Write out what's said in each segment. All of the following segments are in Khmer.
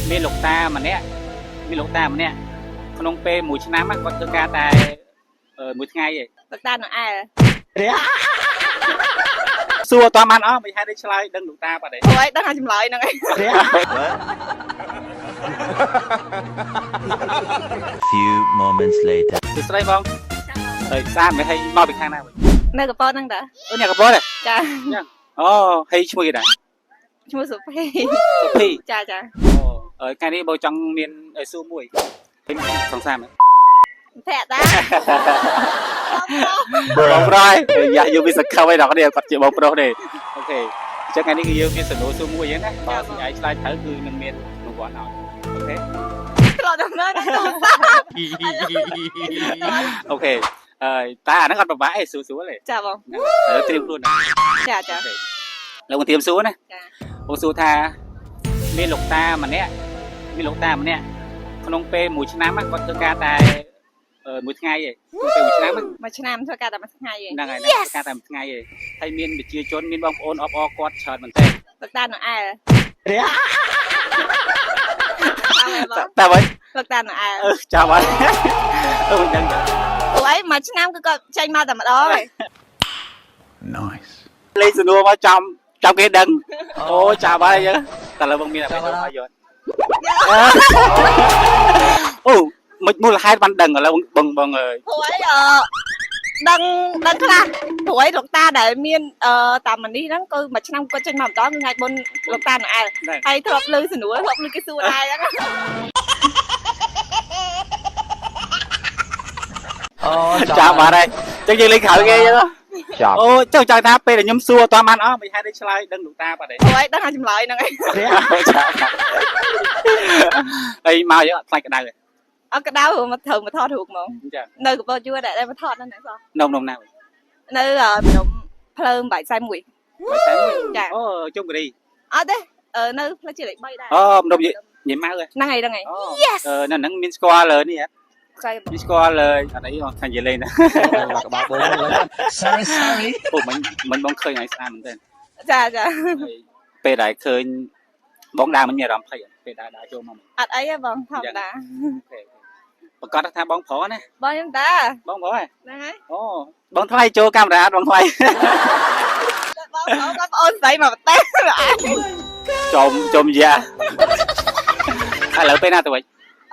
មានលោកតាម្នាក់មានលោកតាម្នាក់ក្នុងពេលមួយឆ្នាំហ្នឹងគាត់ធ្វើការតែមួយថ្ងៃឯង លោកតានឹងអែល សួរអត់បានអស់មិនហេតុអីឆ្លើយដឹងលោកតាបាត់ទេ ព្រោះអីដឹងថាចម្លើយហ្នឹងឯង Few moments later. សួស្តីបងហើយស្អាតមិនហីមកពីខាងណាវិញ នៅកពតហ្នឹងតា អូអ្នកកពតទេ ចា អូហើយឈ្មោះគេដែរ ឈ្មោះសុភី សុភី ចាចា អូថ្ងៃនេះបងចង់មានសួរមួយសង្សារមែន ភ័ក្រតា បងប្រុសយ៉ាយើងមានសង្ឃឹមឯដល់នេះគាត់ជាបងប្រុសទេ OK អញ្ចឹងថ្ងៃនេះគឺយើងមានសំណួរសួរមួយអញ្ចឹងណាបើស្អែកឆ្លើយត្រូវគឺនឹងមានរង្វាន់ឲ្យ OK ត្រឡប់ដល់នៅទូរស័ព្ទ OK ហើយតែអាហ្នឹងអត់ពិបាកទេសួរស្រួលទេ ចាបង ហើយត្រៀមខ្លួនណា ចាចា លោកត្រៀមសួរណា ចា បងសួរថាមានលោកតាម្នាក់មានលោកតាម្នាក់ក្នុងពេលមួយឆ្នាំហ្នឹងគាត់ធ្វើការតែមួយថ្ងៃឯងក្នុងពេលមួយឆ្នាំហ្នឹង មួយឆ្នាំធ្វើការតែមួយថ្ងៃឯង ហ្នឹងហើយហ្នឹងធ្វើការតែមួយថ្ងៃឯងហើយមានប្រជាជនមានបងប្អូនអបអរគាត់ច្រើនមែនទែន លោកតានឹងអែល តែវិញ លោកតានឹងអែល អឺចាំហើយអឺមិនដឹង ព្រោះអីមួយឆ្នាំគឺគាត់ចេញមកតែម្ដងឯង Nice. លេងសំណួរមកចាំចាំគេដឹងអូចាំហើយអញ្ចឹងតែឥឡូវបងមានអ្វីទៅមកយកអូមិនមូលហេតុបានដឹងឥឡូវបងបងអើយ ព្រោះអីអឺដឹងដឹងខ្លះព្រោះអីលោកតាដែលមានអឺតាមនេះហ្នឹងគឺមួយឆ្នាំគាត់ចេញមកម្ដងគឺថ្ងៃបុណ្យលោកតានឹងអែល ហ្នឹង ហើយធ្លាប់ឮសំណួរធ្លាប់ឮគេសួរដែរហ្នឹង អូ ចាំបាត់ហើយអញ្ចឹងយើងលេងក្រោយគេអញ្ចឹង ចាប់ អូចុះចង់ថាពេលដែលខ្ញុំសួរអត់បានអស់មិនហេតុអីឆ្លើយដឹងលោកតាបាត់ហើយ ព្រោះអីដឹងថាចម្លើយហ្នឹងឯង ចាំហើយមកយកអត់ខ្លាចក្តៅទេ អត់ក្តៅមកត្រូវមកថតរូបហ្មង អញ្ចឹង នៅកពតយួរដែលមកថតហ្នឹងសោះ នំនំណាវិញ នៅម្ដុំផ្លូវ841 បាយតែមួយ ចា អូជុំគិរី អត់ទេនៅផ្លូវជាតិលេខ3ដែរ អូម្ដុំនិយាយម៉ៅហ៎ ហ្នឹងហើយហ្នឹងហើយ អូនៅហ្នឹងមានស្គាល់នេះហ៎ ស្អី មានស្គាល់អត់អីខាងនិយាយលេងណា ក្បាលបង Sorry sorry អូមិញមិញបងឃើញឲ្យស្អាតមែនទែន ចាចា ហើយពេលដែលឃើញបងដើរមិញមានអារម្មណ៍ភ័យអត់ពេលដើរដើរចូលមក អត់អីទេបងធម្មតា OK ប្រកាសថាបងប្រុសណា បងខ្ញុំតា បងប្រុសហ៎ ហ្នឹងហើយ អូបងថ្លៃចូលកាមេរ៉ាអត់បងថ្លៃ បងប្អូនគាត់ប្អូនស្រីមកប្រទេស ចំចំយ៉ាឥឡូវពេលណាទៅវិញ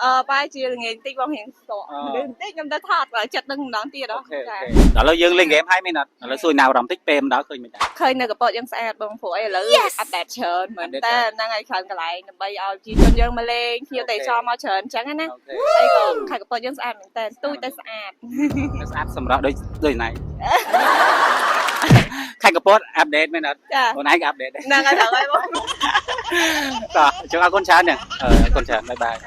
អឺបែរជាល្ងាចតិចបងរៀងស្រកបន្តិចខ្ញុំទៅថតចិត្តនឹងម្ដងទៀតហ៎ OK OK ដល់ឥឡូវយើងលេងហ្គេមហើយមែនអត់ឥឡូវសួរណាអារម្មណ៍តិចពេលមិនដល់ឃើញមិនដែរ ឃើញនៅកពតយើងស្អាតបងព្រោះអីឥឡូវអាប់ដេតច្រើនមែនតើហ្នឹងហើយច្រើនកន្លែងដើម្បីឲ្យប្រជាជនយើងមកលេងភ្ញៀវទេសចរមកច្រើនអញ្ចឹងណា OK ហើយក៏ខេត្តកពតយើងស្អាតមែនតើទូចតែស្អាត ស្អាតសម្រាប់ដូចដូចណៃខេត្តកពត update មែនអត់ ចា អូនឯងក៏ update ដែរ ហ្នឹងហើយត្រូវហើយបង តោះអញ្ចឹងអរគុណច្រើនណាស់អរគុណច្រើន bye bye.